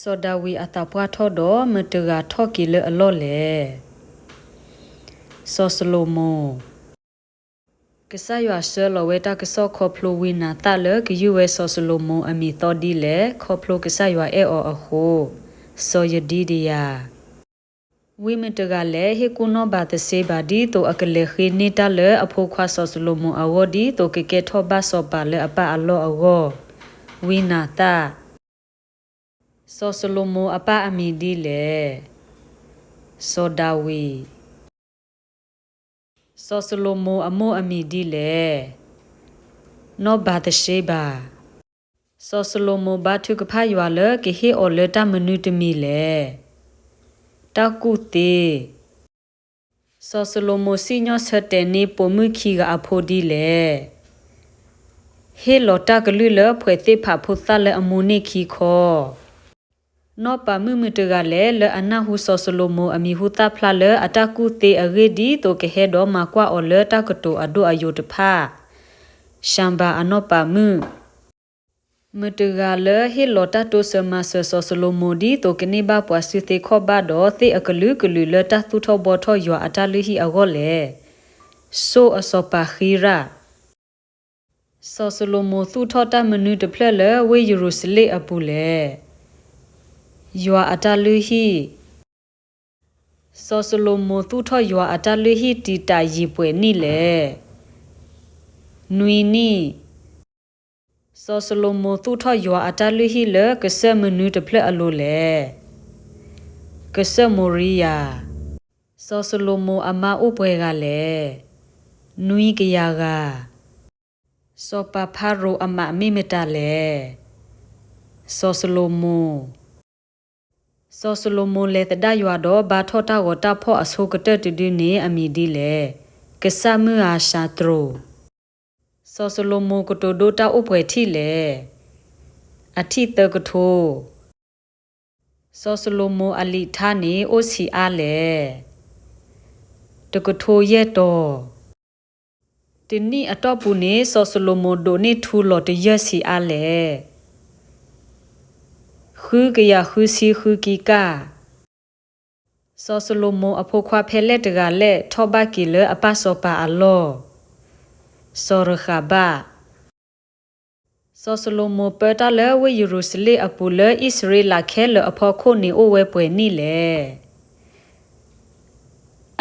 စီၤဒၤဝံးအသးပှၢ်ထီၣ်ဒီး မတဂၤထီၣ်က့ၤလၢအလီၢ်လဲၣ်. စီၤၡလိၤမိၤ. ကစၢ်ယွၤဆှၢလီၤဝဲတၢ်ကစီၣ်ခီဖျိဝံနၤသၣ်လၢကယုၢ်ဝဲစီၤၡလိၤမိၤအမံၤသီဒ်လဲၣ်, ခီဖျိကစၢ်ယွၤအဲၣ်အီၤအဃိ. စီၤယဒံဒယၤ. ဝံမတဂၤလဲၣ် ဟ့ၣ်ကူၣ်နီၣ်ဘၤသရှ့ဘၤ ဒ်သိးအကလဲၤဃ့န့ၢ်တၢ်လၢအဖိခွါစီၤၡလိၤမိၤအဂီၢ် ဒ်သိးကကဲထီၣ်ဘၣ်စီၤပၤလၢအပၢ်အလီၢ်အဂီၢ်. ဝံနၤသၣ်. စီၤၡလိၤမိၤအပၢ်အမံၤဒ်လဲၣ်. စီၤဒၤဝံး. စီၤၡလိၤမိၤအမိၢ်အမံၤဒ်လဲၣ်. နီၢ်ဘၤသရှ့ဘၤ. စီၤၡလိၤမိၤဘါထုကဖၣ်ယွၤလၢကဟ့ၣ်အီၤလၢတၢ်မနုၤတမံၤလဲၣ်. တၢ်ကူၣ်သ့. စီၤၡလိၤမိၤစံၣ်ညီၣ်ဆၢတဲာ်န့ၢ်ပိာ်မုၣ်ခံဂၤအဖိဒ်လဲၣ်. ဟ့ၣ်လီၤတၢ်ကလုၢ်လၢဖှဲးသ့ၣ်ဖးဖိသၣ်လၢအမူန့ၢ်ခံခီ. နီၢ်ပၤမုၣ်မတဂၤလဲၣ် လၢအနၢ်ဟူစီၤၡလိၤမိၤအမံၤဟူသၣ်ဖျါလၢအတၢ်ကူၣ်သ့အဂ့ၢ် ဒ်သိးကဟဲဒီးမၤကွၢ်အီၤလၢတၢ်ကတိၤအဒိၣ်အယိာ်တဖၣ်. ၡၤဘၤအနီၢ်ပၤမုၣ်. မတဂၤလၢဟ့ၣ်လီၤတၢ်တိစၢၤမၤစၢၤစီၤၡလိၤမိၤ ဒ်သိးကန့ၢ်ဘၣ်ပှၤစုသ့ခီၣ်ဘၣ်ဒီး သ့ၣ်အကလုာ်ကလုာ်လၢတၢ်သူၣ်ထီၣ်ဘှီထီၣ်ယွၤအတၢ်လုၢ်ဟံၣ်အဂီၢ်လဲၣ်. စိၣ်အစီၤပၤဃံရၣ်. စီၤၡလိၤမိၤသူၣ်ထီၣ်တၢ်မနုၤတဖျၢၣ်လၢဝ့ၢ်ယရူၤၡလ့ၣ်အပူၤလဲၣ်. ယွၤအတၢ်လုၢ်ဟံၣ်. စီၤၡလိၤမိၤသူၣ်ထီၣ်ယွၤအတၢ်လုၢ်ဟံၣ်တံာ်တာ်ယံာ်ပှဲၤနံၣ်လဲၣ်. နွံနံၣ်. စီၤၡလိၤမိၤသူၣ်ထီၣ်ယွၤအတၢ်လုၢ်ဟံၣ်လၢကစၢၢ်မနုၤတဖျၢၣ်အလိၤလဲၣ်. ကစၢၢ်မိၤရံယၤ. စီၤၡလိၤမိၤအမါအိၣ်ပှဲၤဂၤလဲၣ်. နွံကယၤဂၤ. စီၤပၤဖၤရိၤအမးမ့ၢ်မတၤလဲၣ်. စီၤၡလိၤမိၤ. စီၤၡလိၤမိၤလဲၤသဒၣ်ယွၤဒီးဘါထီၣ်တၢ်ဂီၤတၢ်ဖီၣ်အဆိကတၢၢ်တဒုန့ၣ် အမံၤဒ်လဲၣ်. ကစၢ်မုၢ်ဧၤၡၤတြိၤ. စီၤၡလိၤမိၤကတိၤဒိတၢ်အိၣ်ပှဲၤထံၣ်လဲၣ်. အထံၣ်သၢကထိ. စီၤၡလိၤမိၤအလံာ်ထါန့ၣ်အိၣ်ဆံးအါလဲၣ်. တကထိယဲၢ်တီၤ. တနံၣ်အတီၢ်ပူၤန့ၣ် စီၤၡလိၤမိၤဒိးန့ၢ်ထူလီၤတယၢၢ်ဆံးအါလဲၣ်. ဃုကယၤဃုဆံဃုကံကၢ်. စီၤၡလိၤမိၤအဖိခွါဖဲလဲၣ်တဂၤလဲၣ် ထီၣ်ဘၣ်က့ၤလၢအပၢ်စီၤပၤအလီၢ်. စီၤရဃၤဘၣ်. စီၤၡလိၤမိၤပၢတၢ်လၢဝ့ၢ်ယရူၤၡလ့ၣ်အပူၤလၢအံၣ်စရ့လးခဲလၢာ်အဖီခိၣ်န့ၣ်အိၣ်ဝဲပှဲၤနံၣ်လဲၣ်.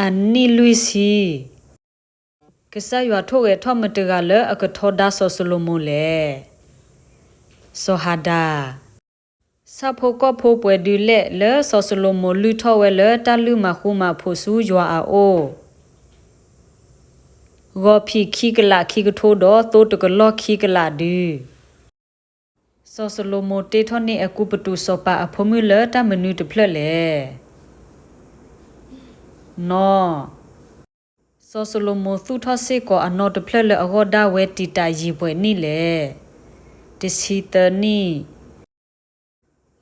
အနံၣ်လွံၢ်ဆံ. ကစၢ်ယွၤထိၣ်ဂဲၤထီၣ်မတဂၤလၢအကထီဒါစီၤၡလိၤမိၤလဲၣ်. စီၤဟၤဒၤ. ဆၣ်ဖိကီၢ်ဖိပှဲၤဒုလဲၣ်လၢစီၤၡလိၤမိၤလုၢ်ထီၣ်ဝဲလၢတၢ်လုၢ်မၤဃူမၤဖိးဆူယွၤအအိၣ်. ဂီၤဖံးခံကလးခံကထိဒီးသိတကလီၢ်ခံကလးဒု. စီၤၡလိၤမိၤတ့ထီၣ်န့ၢ်အဲၤကူပတူးစီၤပၤအဖိမုၣ်လၢတၢ်မနုၤတဖျၢၣ်လဲၣ်. နီၢ်. စီၤၡလိၤမိၤသူၣ်ထီၣ်စ့ၢ်ကီးအနီတဖျၢၣ်လၢအဂီၢ်ဒၣ်ဝဲတံာ်တာ်ယံာ်ပှဲၤနံၣ်လဲၣ်. တဆံသၢနံၣ်.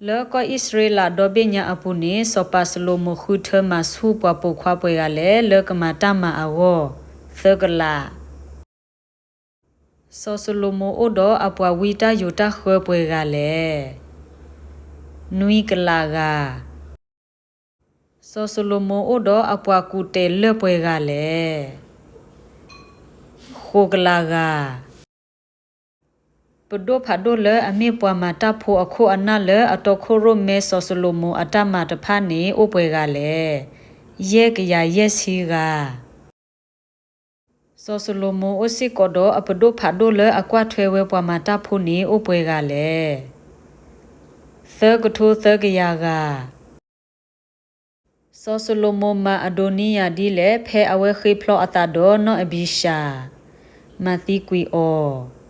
လၢကီၢ်အံၣ်စရ့လးဒီဘ့ၣ်ညါအပူၤန့ၣ် စီၤပၤၡလိၤမိၤဃုထၢမၤဆူၣ်ပှၤပိာ်ခွါပှဲၤဂၤလဲၣ် လၢကမၤတၢ်မၤအဂီၢ်. သၢကလး. စီၤၡလိၤမိၤအိၣ်ဒီးအပှၤဝံတၢ်ယိာ်တၢ်ဃၢပှဲၤဂၤလဲၣ်. နွံကလးဂၤ. စီၤၡလိၤမိၤအိၣ်ဒီးအပှၤကူၣ်တဲာ်လၢၢ်ပှဲၤဂၤလဲၣ်. ဃိးကလးဂၤ. ပဒိၣ်ဖးဒိၣ်လၢအမ့ၢ်ပှၤမၤတၢ်ဖိအခိၣ်အနၢ်လၢအတီခိၣ်ရိၣ်မဲစီၤၡလိၤမိၤအတၢ်မၤတဖၣ်န့ၣ် အိၣ်ပှဲၤဂၤလဲၣ်. ယဲၢ်ကယၤယဲၢ်ဆံဂၤ. စီၤၡလိၤမိၤအိၣ်စ့ၢ်ကီးဒီးအပဒိၣ်ဖးဒိၣ်လၢအကွၢ်ထွဲဝဲပှၤမၤတၢ်ဖိန့ၣ်အိၣ်ပှဲၤဂၤလဲၣ်. သၢကထိသၢကယၤဂၤ. စီၤၡလိၤမိၤမၤအဒိနံယၤဒ်လဲၣ် ဖဲအဝဲဃ့ဖျီအသးဒီးနီၢ်အဘံၤၡၤ, မၤသံကွံာ်အီၤ.